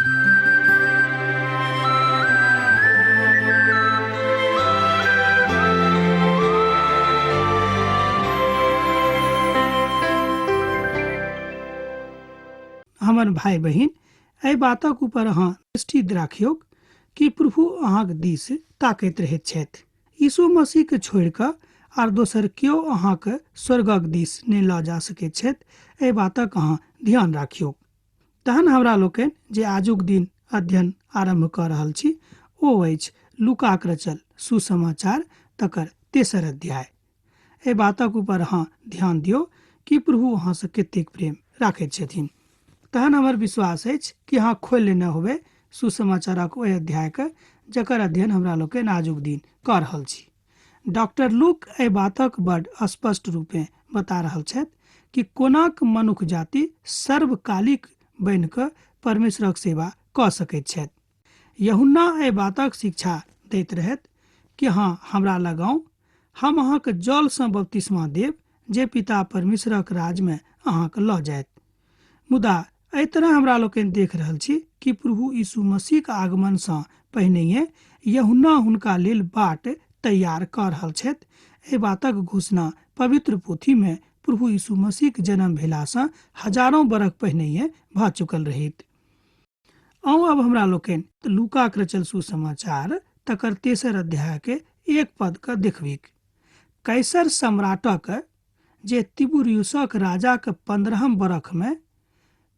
हमर भाय बहिन, एहि बातक ऊपर अहाँ दृष्टि राखियौक कि प्रभु अहाँक दिस ताकैत रहैत छथि। यीशु मसीह के छोड़ि कऽ आर दोसर केओ अहाँक स्वर्गक दिस नहि लऽ जा सकैत छथि, एहि बातक अहाँ ध्यान राखियौक। तहन हमरा लोकनि जे आजुक दिन अध्ययन आरम्भ कऽ रहल छी ओ अछि लूकाक रचल सुसमाचार तकर तेसर अध्याय। एहि बातक ऊपर अहाँ ध्यान दियौ कि प्रभु अहाँसँ कतेक प्रेम राखैत छथिन। तहन हमर विश्वास अछि कि अहाँ खोलि लेने होबै सुसमाचारक ओहि अध्यायके जकर अध्ययन हमरा लोकनि आजुक दिन कऽ रहल छी। डॉक्टर लूक एहि बातक बड स्पष्ट रूपेँ बता रहल छथि कि कोनाक मनुख जाति सर्वकालिक बनि कऽ परमेश्वरक सेवा कऽ सकैत छथि। यहुन्ना एहि बातक शिक्षा दैत रहथि कि हँ हमरा लग आउ, हम अहाँके जलसँ बपतिस्मा देब जे पिता परमेश्वरक राजमे अहाँके लऽ जायत। मुदा एहि तरह हमरा लोकनि देख रहल छी कि प्रभु यीशु मसीहक आगमनसँ पहिनहिए यहुन्ना हुनका लेल बाट तैयार कऽ रहल छथि। एहि बातक घोषणा पवित्र पोथीमे प्रभु यीशु मसीहक जन्म भेलासँ हजारों बरख पहिनहिए भऽ चुकल रहैत। आउ अब हमरा लोकनि लूकाक रचल सुसमाचार तकर तेसर अध्याय के एक पद के देखबिक। कैसर सम्राटक जे तिबुरियुसक राजाक 15म बरखमे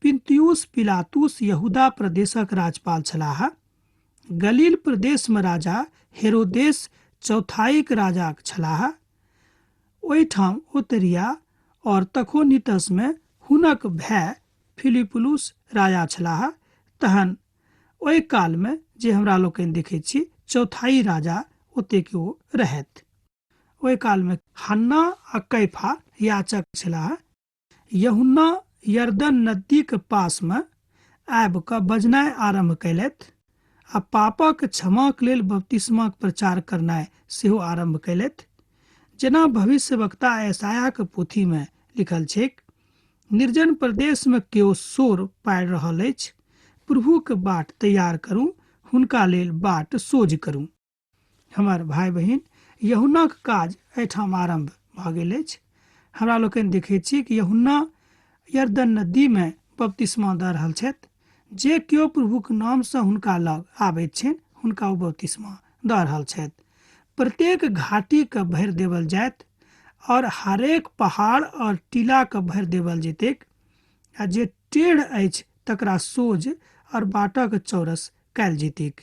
पिंतियुस पिलातुस यहूदा प्रदेशक राजपाल छलाह, गलील प्रदेशमे राजा हेरोदेस चौथाइक राजाक छलाह, ओहिठाम ओतरिया और तखोनितसमे हुनक भाय फिलिपुलुस राजा छलाह, तहन ओहि कालमे जे हमरा लोकनि देखैत छी चौथाई राजा ओतेक ओ रहथि। ओहि कालमे हन्ना आ कैफा याचक छलाह। यहुन्ना यरदन नदीक पासमे आबि कऽ बजनाइ आरम्भ कयलथि आ पापक क्षमाक लेल बपतिस्माक प्रचार करनाइ सेहो आरम्भ कयलथि, जेना भविष्यवक्ता यशायाहक पोथीमे लिखल छैक, निर्जन प्रदेशमे केओ शोर पाड़ि रहल अछि, प्रभुक बाट तैयार करू, हुनका लेल बाट सोझ करू। हमर भाय बहिन, यहुन्नाक काज एहिठाम आरम्भ भऽ गेल अछि। हमरा लोकनि देखैत छी कि यहुन्ना यरदन नदीमे बपतिस्मा दऽ रहल छथि। जे केओ प्रभुक नामसँ हुनका लग आबैत छनि हुनका ओ बपतिस्मा दऽ रहल छथि। प्रत्येक घाटीके भरि देवल जायत और हरेक पहाड़ और टीलाके भरि देवल जेतैक आ जे टेढ़ अछि तकरा सोझ और बाटक चौरस कयल जेतैक।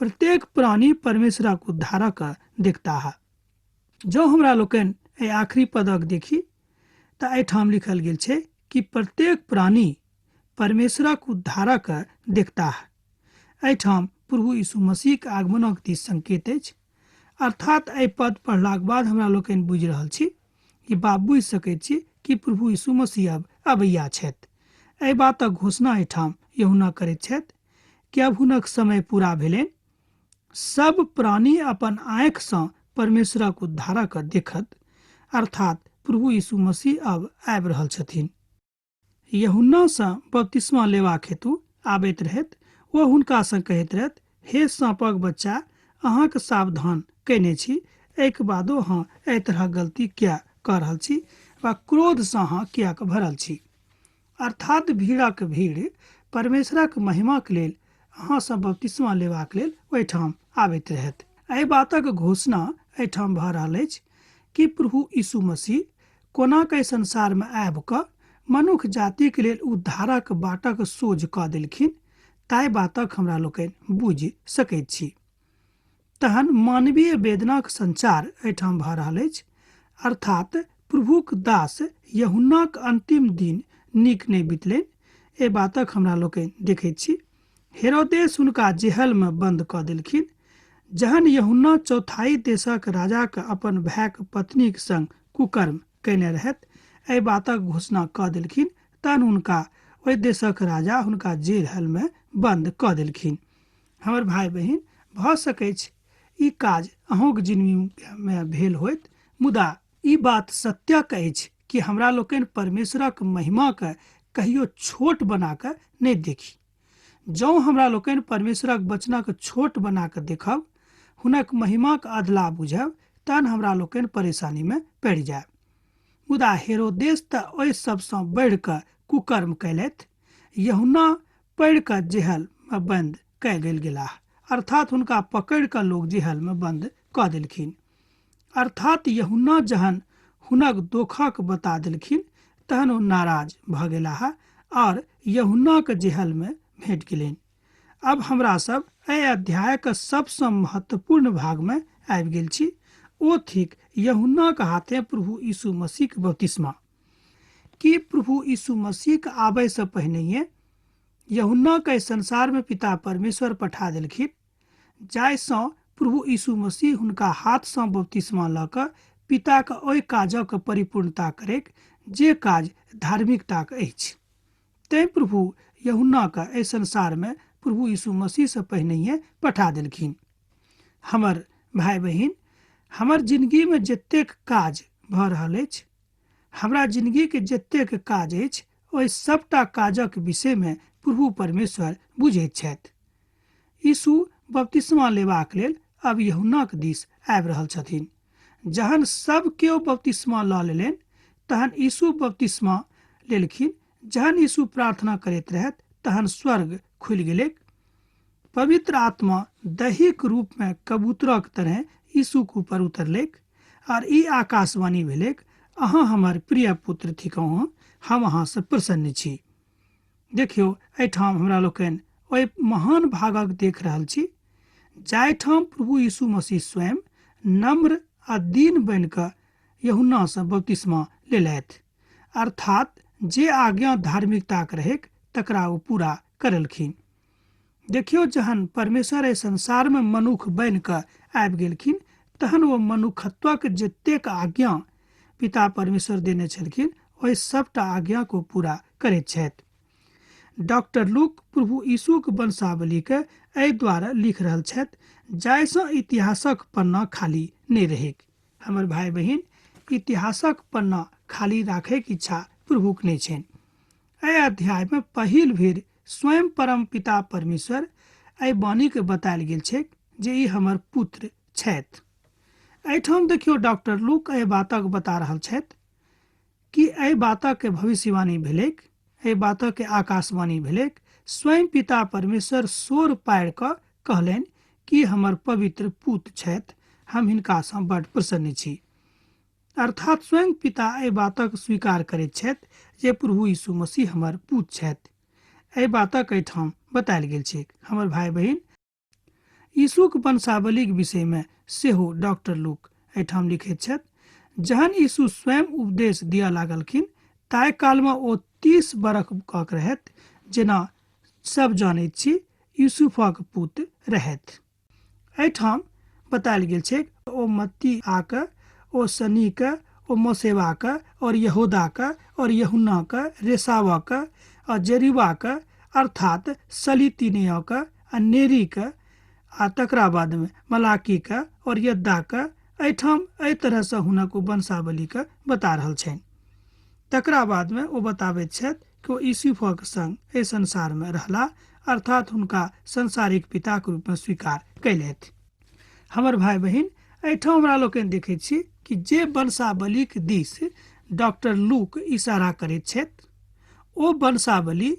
प्रत्येक प्राणी परमेश्वरक उद्धारक देखताह। जँ हमरा लोकनि एहि आखिरी पदक देखी तऽ एहिठाम लिखल गेल छै कि प्रत्येक प्राणी परमेश्वरक उद्धारक देखताह। एहिठाम प्रभु यीशु मसीहक आगमनक दिस संकेत अछि। अर्थात एहि पद पढ़लाक बाद हमरा लोकनि बुझि रहल छी कि बा बुझि सकैत छी कि प्रभु यीशु मसीह अब अबैया छथि। एहि बातक घोषणा एहिठाम यहुना करैत छथि कि अब हुनक समय पूरा भेलनि। सब प्राणी अपन आँखिसँ परमेश्वरक उद्धारक देखत, अर्थात प्रभु यीशु मसीह अब आबि रहल छथिन। यहुन्नासँ बपतिस्मा लेबाक हेतु आबैत रहथि। ओ हुनकासँ कहैत रहथि, हे साँपक बच्चा, अहाँक सावधान कयने छी, एहिक बादो अहाँ एहि तरहक गलती किएक कऽ रहल छी वा क्रोधसँ अहाँ किएक भरल छी? अर्थात भीड़क भीड़ परमेश्वरक महिमाक लेल अहाँसँ बपतिस्मा लेबाक लेल ओहिठाम आबैत रहथि। एहि बातक घोषणा एहिठाम भऽ रहल अछि कि प्रभु यीशु मसीह कोना कऽ एहि संसारमे आबि कऽ मनुख जातिक लेल उद्धारक बाटक सोझ कऽ देलखिन, ताहि बातक हमरा लोकनि बुझि सकैत छी। तहन मानवीय वेदनाक संचार एहिठाम भऽ रहल अछि, अर्थात प्रभुक दास यहुन्नाक अंतिम दिन नीक नहि बितलनि, एहि बातक हमरा लोकनि देखैत छी। हेरोदेस हुनका जेहलमे बन्द कऽ देलखिन। जहन यहुन्ना चौथाई देशक राजाक अपन भायक पत्नीक संग कुकर्म कयने रहथि, एहि बातक घोषणा कऽ देलखिन, तहन हुनका ओहि देशक राजा हुनका जेहलमे बन्द कऽ देलखिन। हमर भाय बहिन, भऽ सकैछ ई काज अहूँक जिनगीमे भेल होइत, मुदा ई बात सत्यक अछि कि हमरा लोकनि परमेश्वरक महिमाके कहियो छोट बना कऽ नहि देखी। जँ हमरा लोकनि परमेश्वरक वचनक छोट बना कऽ देखब, हुनक महिमाक अधलाह बुझब, तहन हमरा लोकनि परेशानीमे पड़ि जायब। मुदा हेरोदेस तऽ ओहि सभसँ बढ़ि कऽ कुकर्म कयलथि। यूहन्ना पढ़ि कऽ जेहलमे बन्द कय गेल गेलाह, अर्थात हुनका पकड़ि कऽ लोक जेहलमे बन्द कऽ देलखिन। अर्थात यूहन्ना जहन हुनक दोखक बता देलखिन तहन ओ नाराज भऽ गेलाह आओर यूहन्नाक जेहलमे भेट गेलनि। आब हमरा सब एहि अध्यायक सबसँ महत्वपूर्ण भागमे आबि गेल छी, ओ थिक यूहन्नाक हाथे प्रभु यीशु मसीहक बपतिस्मा। की प्रभु यीशु मसीहक आबयसँ पहिनहिए यूहन्नाक एहि संसारमे पिता परमेश्वर पठा देलखिन, जाहिसँ प्रभु यीशु मसीह हुनका हाथसँ बपतिस्मा लऽ कऽ पिताक ओहि काजक परिपूर्णता करैक जे काज धार्मिकताक अछि। तैँ प्रभु यूहन्नाके एहि संसारमे प्रभु यीशु मसीहसँ पहिनहिए पठा देलखिन। हमर भाय बहिन, हमर जिनगीमे जतेक काज भऽ रहल अछि, हमरा जिनगीके जतेक काज अछि, ओहि सभटा काजक विषयमे प्रभु परमेश्वर बुझैत छथि। यीशु बपतिस्मा लेबाक लेल अब यूहन्नाक दिस आबि रहल छथिन। जहन सब केओ बपतिस्मा लऽ लेलनि तहन यीशु बपतिस्मा लेलखिन। जहन यीशु प्रार्थना करैत रहथि तहन स्वर्ग खुलि गेलैक। पवित्र आत्मा दैहिक रूप में कबूतरक तरह यीशुक ऊपर उतरलैक आर ई आकाशवाणी भेलैक, अहाँ हमर प्रिय पुत्र थिकहुँ, हम अहाँ से प्रसन्न छी। देखियौ, एहिठाम हमरा लोकनि ओहि महान भागक देख रहल छी जाहिठाम प्रभु यीशु मसीह स्वयं नम्र आ दीन बनि कऽ यूहन्नासँ बपतिस्मा लेलथि, अर्थात जे आज्ञा धार्मिकताक रहैक तकरा ओ पूरा करलखिन। देखियौ, जहन परमेश्वर एहि संसारमे मनुख बनि कऽ आबि गेलखिन तहन ओ मनुखत्वक जतेक आज्ञा पिता परमेश्वर देने छलखिन ओहि सभटा आज्ञाक ओ पूरा करैत छथि। डॉक्टर लूक प्रभु यीशुक वंशावलीके एहि द्वारा लिख रहल छथि जाहिसँ इतिहासक पन्ना खाली नहि रहैक। हमर भाय बहिन, इतिहासक पन्ना खाली राखैके इच्छा प्रभुक नहि छनि। एहि अध्यायमे पहिल बेर स्वयं परम पिता परमेश्वर एहि वाणीके बतायल गेल छैक जे ई हमर पुत्र छथि। एहिठाम देखियौ, डॉक्टर लूक एहि बातक बता रहल छथि कि एहि बातक भविष्यवाणी भेलैक, एहि बातक आकाशवाणी भेलैक। स्वयं पिता परमेश्वर शोर पारि कऽ कहलनि कि हमर पवित्र पुत छथि, हम हिनकासँ बड्ड प्रसन्न छी। अर्थात स्वयं पिता एहि बातक स्वीकार करैत छथि जे प्रभु यीशु मसीह हमर पूत छथि। एहि बातक एहिठाम बतायल गेल छैक। हमर भाय बहिन, यीशुक वंशावलीक विषयमे सेहो डॉक्टर लूक एहिठाम लिखैत छथि, जहन यीशु स्वयं उपदेश दिअ लागलखिन ताहि कालमे ओ 30 बरख कक रहथि, जेना सब जानैत छी यूसुफक पुत रहथि। एहिठाम बतायल गेल छैक ओ मत्ती आके, ओ शनीके, ओ मोसेबाके और यहूदाके और यहुन्नाके, रेसावके और जरीबाके, अर्थात सलीतिनियके आ नेरीके, आ तकरा बादमे मलाकीके और यद्दाके। एहिठाम एहि तरहसँ हुनक ओ वंशावलीके बता रहल छनि। तकरा बादमे ओ बताबैत छथि कि ओ यूसुफक संग एहि संसारमे रहला, अर्थात हुनका सांसारिक पिताक रूपमे स्वीकार कयलथि। हमर भाय बहिन, एहिठाम हमरा लोकनि देखैत छी कि जे वंशावलीक दिस डॉक्टर लूक इशारा करैत छथि ओ वंशावली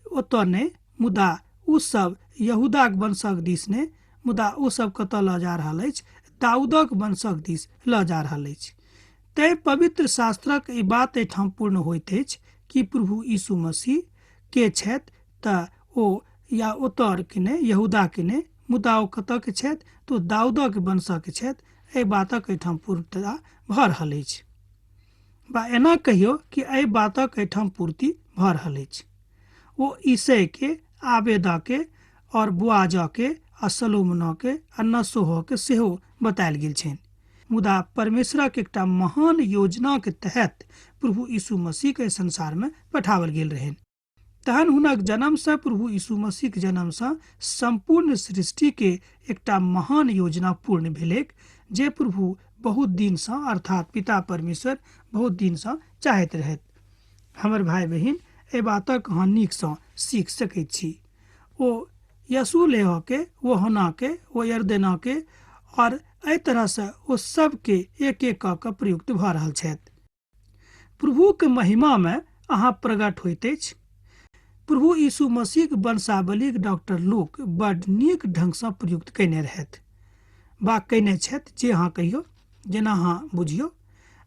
ओतऽ नहि, मुदा ओ सब यहूदाक वंशक दिस नहि, मुदा ओ सब कतऽ लऽ जा रहल अछि? दाऊदक वंशक दिस लऽ जा रहल अछि। तैं पवित्र शास्त्रक ई बात एहिठाम पूर्ण होइत अछि कि प्रभु यीशु मसीह के छथि तऽ ओ या ओतऽ के नहि, यहूदा के नहि, मुदा ओ कतऽ के छथि? तऽ ओ दाऊदक वंशक छथि। एहि बातक एहिठाम पूर्णता भऽ रहल अछि, बा एना कहियौ कि एहि बातक एहिठाम पूर्ति भऽ रहल अछि। ओ ईसै के, आबेदा के और बोआजा के आ सलोमना के आ नसोह के सेहो बतायल गेल छनि। मुदा परमेश्वरक एकटा महान योजनाक तहत प्रभु यीशु मसीह के संसार में पठाओल गेल रहनि। तहन हुनक जन्मसँ, प्रभु यीशु मसीहक जन्मसँ सम्पूर्ण सृष्टिके एकटा महान योजना पूर्ण भेलैक जे प्रभु बहुत दिनसँ, अर्थात पिता परमेश्वर बहुत दिनसँ चाहैत रहथि। हमर भाय बहिन, एहि बातक अहाँ नीकसँ सीख सकैत छी। ओ यसू लेहके, ओ होनाके, ओ यरदेनाके आओर एहि तरहसँ ओ सबके एक एक कऽ कऽ प्रयुक्त भऽ रहल छथि। प्रभुक महिमामे अहाँ प्रकट होइत अछि। प्रभु यीशु मसीहक वंशावलीक डॉक्टर लूक बड नीक ढंगसँ प्रयुक्त कयने रहथि वा कयने छथि, जे अहाँ कहियौ, जेना अहाँ बुझियौ।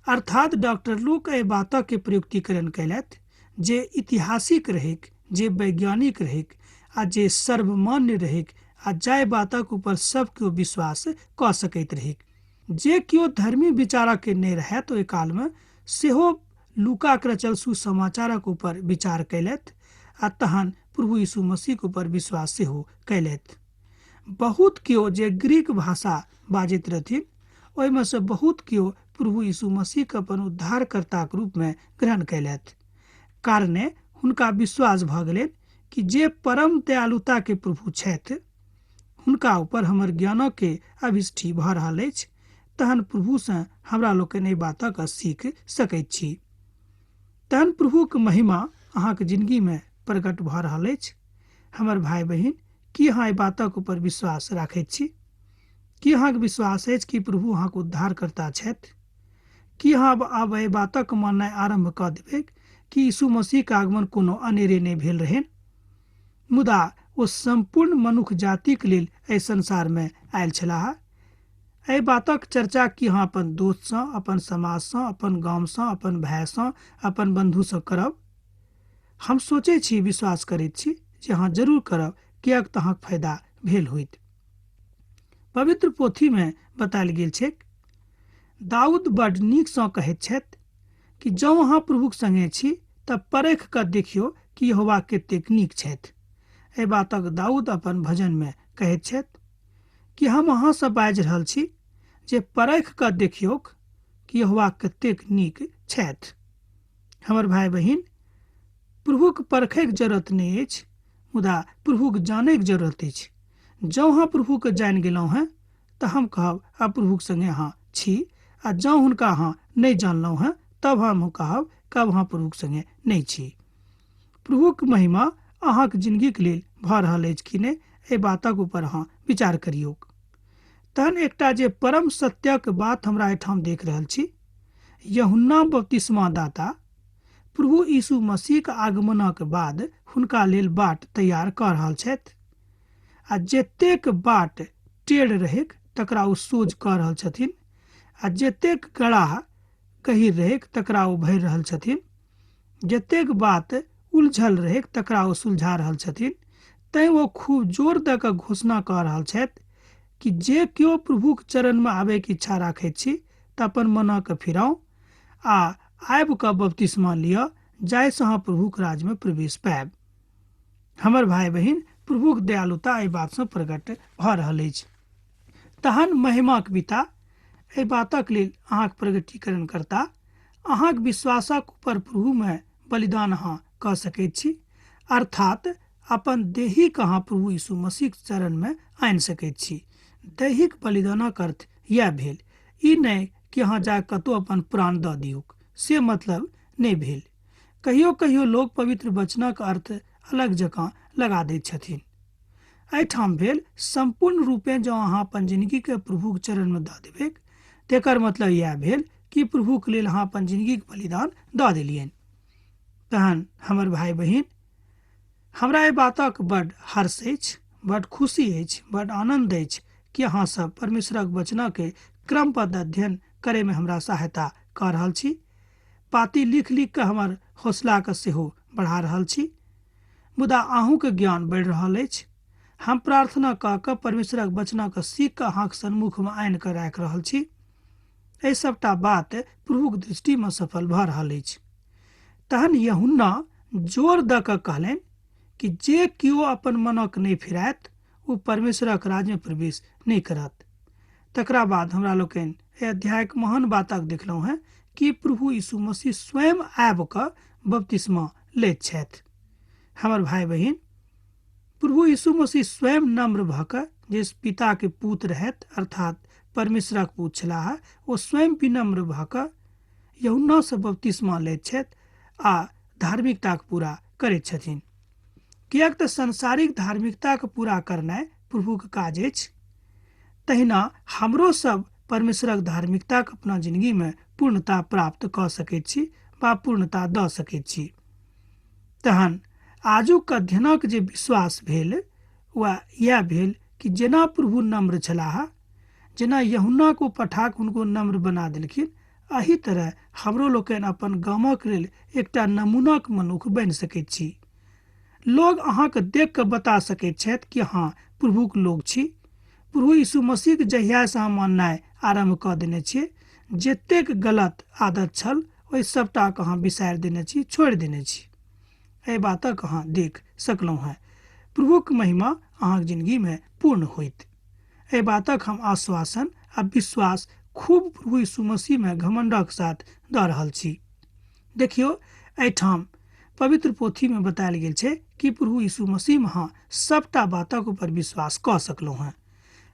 अर्थात डॉक्टर लूक एहि बातके प्रयुक्तिकरण कयलथि जे ऐतिहासिक रहैक, जे वैज्ञानिक रहैक आ जे सर्वमान्य रहैक आ जाहि बातक ऊपर सब केओ विश्वास कऽ सकैत रहैक। जे केओ धर्मी विचारके नहि रहथि ओहि कालमे सेहो लूकाक रचल सुसमाचारक ऊपर विचार कयलथि आ तहन प्रभु यीशु मसीहक ऊपर विश्वास सेहो कयलथि। बहुत केओ जे ग्रीक भाषा बाजैत रहथिन ओहिमे सँ बहुत केओ प्रभु यीशु मसीहके अपन उद्धारकर्ताक रूपमे ग्रहण कयलथि। कारणे हुनका विश्वास भऽ गेलनि कि जे परम दयालुताके प्रभु छथि हुनका ऊपर हमर ज्ञानके अभिष्टि भऽ रहल अछि, तहन प्रभुसँ हमरा लोकनि एहि बातक सीख सकैत छी। तहन प्रभुक महिमा अहाँक जिनगीमे प्रकट भऽ रहल अछि। हमर भाय बहिन, की अहाँ एहि बातक ऊपर विश्वास राखैत छी? की अहाँक विश्वास अछि कि प्रभु अहाँक उद्धारकर्ता छथि? की अहाँ आब एहि बातक माननाइ आरम्भ कऽ देबैक कि यीशु मसीहक आगमन कोनो अनेरे नहि भेल रहनि, मुदा ओ सम्पूर्ण मनुख जातिक लेल एहि संसारमे आयल छलाह? एहि बातक चर्चा की अहाँ अपन दोस्तसँ, अपन समाजसँ, अपन गामसँ, अपन भायसँ, अपन बन्धुसँ करब? हम सोचै छी, विश्वास करैत छी जे अहाँ जरूर करब, किएक तऽ अहाँक फायदा भेल होइत। पवित्र पोथीमे बतायल गेल छैक, दाऊद बड नीकसँ कहैत छथि कि जँ अहाँ प्रभुक संगे छी तऽ परख कऽ देखियौ कि यहोवा कतेक नीक छथि। एहि बातक दाऊद अपन भजनमे कहैत छथि कि हम अहाँसँ बाजि रहल छी जे परख कऽ देखियौक कि यहोवा कतेक नीक छथि। हमर भाय बहिन, प्रभुक परखैक जरूरत नहि अछि, मुदा प्रभुक जानैक जरूरत अछि। जँ अहाँ प्रभुके जानि गेलहुँ हेँ तऽ हम कहब आब प्रभुक संगे अहाँ छी, आ जँ हुनका अहाँ नहि जानलहुँ हेँ तब हम कहब कि आब अहाँ प्रभुक संगे नहि छी। प्रभुक महिमा अहाँक जिनगीक लेल भऽ रहल अछि कि नहि, एहि बातक ऊपर अहाँ विचार करियौक। तहन एकटा जे परम सत्यक बात हमरा एहिठाम देख रहल छी, यूहन्ना बपतिस्मा दाता प्रभु यीशु मसीहक आगमनक बाद हुनका लेल बाट तैयार कऽ रहल छथि आ जतेक बाट टेढ़ रहैक तकरा ओ सोझ कऽ रहल छथिन आ जतेक गड़ाह गहीर रहैक तकरा ओ भरि रहल छथिन, जतेक बात उलझल रहैक तकरा ओ सुलझा रहल छथिन। तैँ ओ खूब जोर दऽ कऽ घोषणा कऽ रहल छथि कि जे केओ प्रभुक चरणमे आबयके इच्छा राखैत छी तऽ अपन मनके फिराउ आ आबि कऽ बपतिस्मा लिअ, जाहिसँ अहाँ प्रभुक राज्यमे प्रवेश पायब। हमर भाय बहिन, प्रभुक दयालुता एहि बातसँ प्रकट भऽ रहल अछि। तहन महिमाक पिता एहि बातक लेल अहाँक प्रगटीकरण करता। अहाँक विश्वासक ऊपर प्रभुमे बलिदान अहाँ कऽ सकैत छी, अर्थात अपन देहीक अहाँ प्रभु यीशु मसीहक चरणमे आनि सकैत छी। दैहिक बलिदानक अर्थ इएह भेल, ई नहि कि अहाँ जा कतहु अपन प्राण दऽ दियौक, से मतलब नहि भेल। कहियो कहियो लोक पवित्र वचनक अर्थ अलग जकाँ लगा दैत छथिन। एहिठाम भेल सम्पूर्ण रूपेँ जँ अहाँ अपन जिनगीके प्रभुक चरणमे दऽ देबैक, तेकर मतलब इएह भेल कि प्रभुक लेल अहाँ अपन जिनगीक बलिदान दऽ देलियनि। तहन हमर भाय बहिन, हमरा एहि बातक बड हर्ष अछि, बड खुशी अछि, बड आनन्द अछि कि अहाँ सब परमेश्वरक वचनके क्रमबद्ध अध्ययन करैमे हमरा सहायता कऽ रहल छी। पाती लिख लिख कऽ हमर हौसलाके सेहो बढ़ा रहल छी। मुदा अहूँके ज्ञान बढ़ि रहल अछि। हम प्रार्थना कऽ कऽ परमेश्वरक वचनके सीख कऽ अहाँक सन्मुखमे आनि कऽ राखि रहल छी। एहि सबटा बात प्रभुक दृष्टिमे सफल भऽ रहल अछि। तहन यूहन्ना जोर दऽ कऽ कहलनि कि जे केओ अपन मनक नहि फिरायत ओ परमेश्वरक राज्यमे प्रवेश नहि करत। तकरा बाद हमरा लोकनि एहि अध्यायक महान बातक देखलहुँ हेँ कि प्रभु यीशु मसीह स्वयं आबि कऽ बपतिस्मा लैत छथि। हमर भाय बहिन, प्रभु यीशु मसीह स्वयं नम्र भऽ कऽ जे पिताके पूत रहथि, अर्थात परमेश्वरक पूत छलाह, ओ स्वयं विनम्र भऽ कऽ यूहन्नासँ बपतिस्मा लैत छथि आ धार्मिकताक पूरा करैत छथिन। किएक तऽ सांसारिक धार्मिकताके पूरा करनाइ प्रभुके काज अछि, तहिना हमरो सब परमेश्वरक धार्मिकताके अपना जिंदगीमे पूर्णता प्राप्त कऽ सकैत छी वा पूर्णता दऽ सकैत छी। तहन आजुक अध्ययनक जे विश्वास भेल वा इएह भेल कि जेना प्रभु नम्र छलाह, जेना यूहन्नाक ओ पठाक हुनको नम्र बना देलखिन, एहि तरह हमरो लोकनि अपन गामक लेल एकटा नमूनाक मनुख बनि सकैत छी। लोग अहाँके देख कऽ बता सकैत छथि कि अहाँ प्रभुक लोग छी। प्रभु यीशु मसीहके जहियासँ अहाँ माननाइ आरम्भ कऽ देने छियै, जतेक गलत आदत छल ओहि सबटाके अहाँ बिसारि देने छी, छोड़ि देने छी। एहि बातक अहाँ देख सकलहुँ हेँ। प्रभुक महिमा अहाँक जिंदगीमे पूर्ण होइत। एहि बातक हम आश्वासन आ विश्वास खूब प्रभु यीशु मसीहमे घमंडक साथ दऽ रहल छी। देखियौ, एहिठाम पवित्र पोथीमे बतायल गेल छै कि प्रभु यीशु मसीहमे अहाँ सबटा बातक ऊपर विश्वास कऽ सकलहुँ हेँ।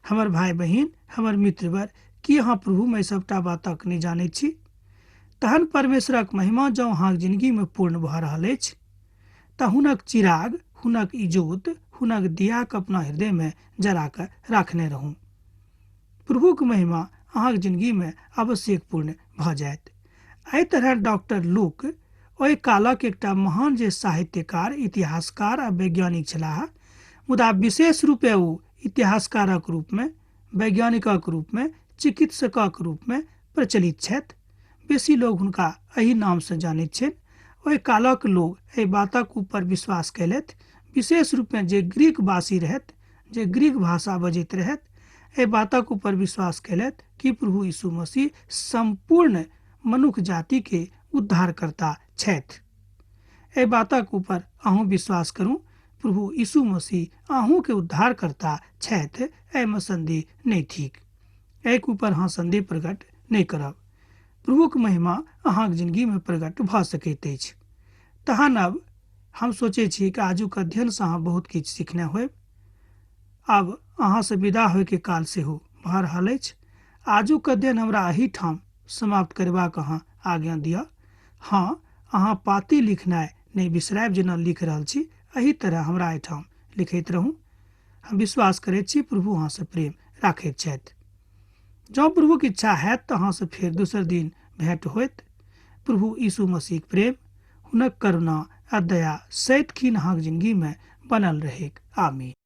हमर भाय बहिन, हमर मित्रवर, की अहाँ प्रभुमे सबटा बातक नहि जानैत छी? तहन परमेश्वरक महिमा जँ अहाँक जिंदगीमे पूर्ण भऽ रहल अछि तऽ हुनक चिराग, हुनक इजोत, हुनक दियाक अपना हृदयमे जरा कऽ राखने रहू। प्रभुक महिमा अहाँक जिंदगीमे आवश्यक पूर्ण भऽ जायत। एहि तरह डॉक्टर लूक ओहि कालक एकटा महान जे साहित्यकार, इतिहासकार आ वैज्ञानिक छलाह, मुदा विशेष रूपे ओ इतिहासकारक रूपमे, वैज्ञानिकक रूपमे, चिकित्सकक रूपमे प्रचलित छथि। बेसी लोग हुनका एहि नामसँ जानैत छनि। ओहि कालक लोग एहि बातक ऊपर विश्वास कयलथि, विशेष रूपमे जे ग्रीक वासी रहथि, जे ग्रीक भाषा बजैत रहथि, एहि बातक ऊपर विश्वास कयलथि कि प्रभु यीशु मसीह सम्पूर्ण मनुख जातिके उद्धारकर्ता छथि। एहि बातक ऊपर अहूँ विश्वास करू, प्रभु यीशु मसीह अहूँके उद्धारकर्ता छथि, एहिमे संदेह नहि थिक। एहिके ऊपर अहाँ संदेह प्रकट नहि करब। प्रभुक महिमा अहाँक जिंदगीमे प्रकट भऽ सकैत अछि। तहन अब हम सोचै छी कि आजुक अध्ययनसँ अहाँ बहुत किछु सीखने होयब। आब अहाँसँ विदा होयके काल सेहो भऽ रहल अछि। आजुक अध्ययन हमरा एहिठाम समाप्त करबाक अहाँ आज्ञा दिअ। हँ, अहाँ पाती लिखनाइ नहि बिसरायब, जेना लिख रहल छी एहि तरह हमरा एहिठाम लिखैत रहू। हम विश्वास करैत छी प्रभु अहाँसँ प्रेम राखैत छथि। जँ प्रभुक इच्छा हैत तऽ अहाँसँ फेर दोसर दिन भेंट होयत। प्रभु यीशु मसीहक प्रेम, हुनक करुणा आ दया सदिखन अहाँक जिंदगीमे बनल रहैक। आमीन।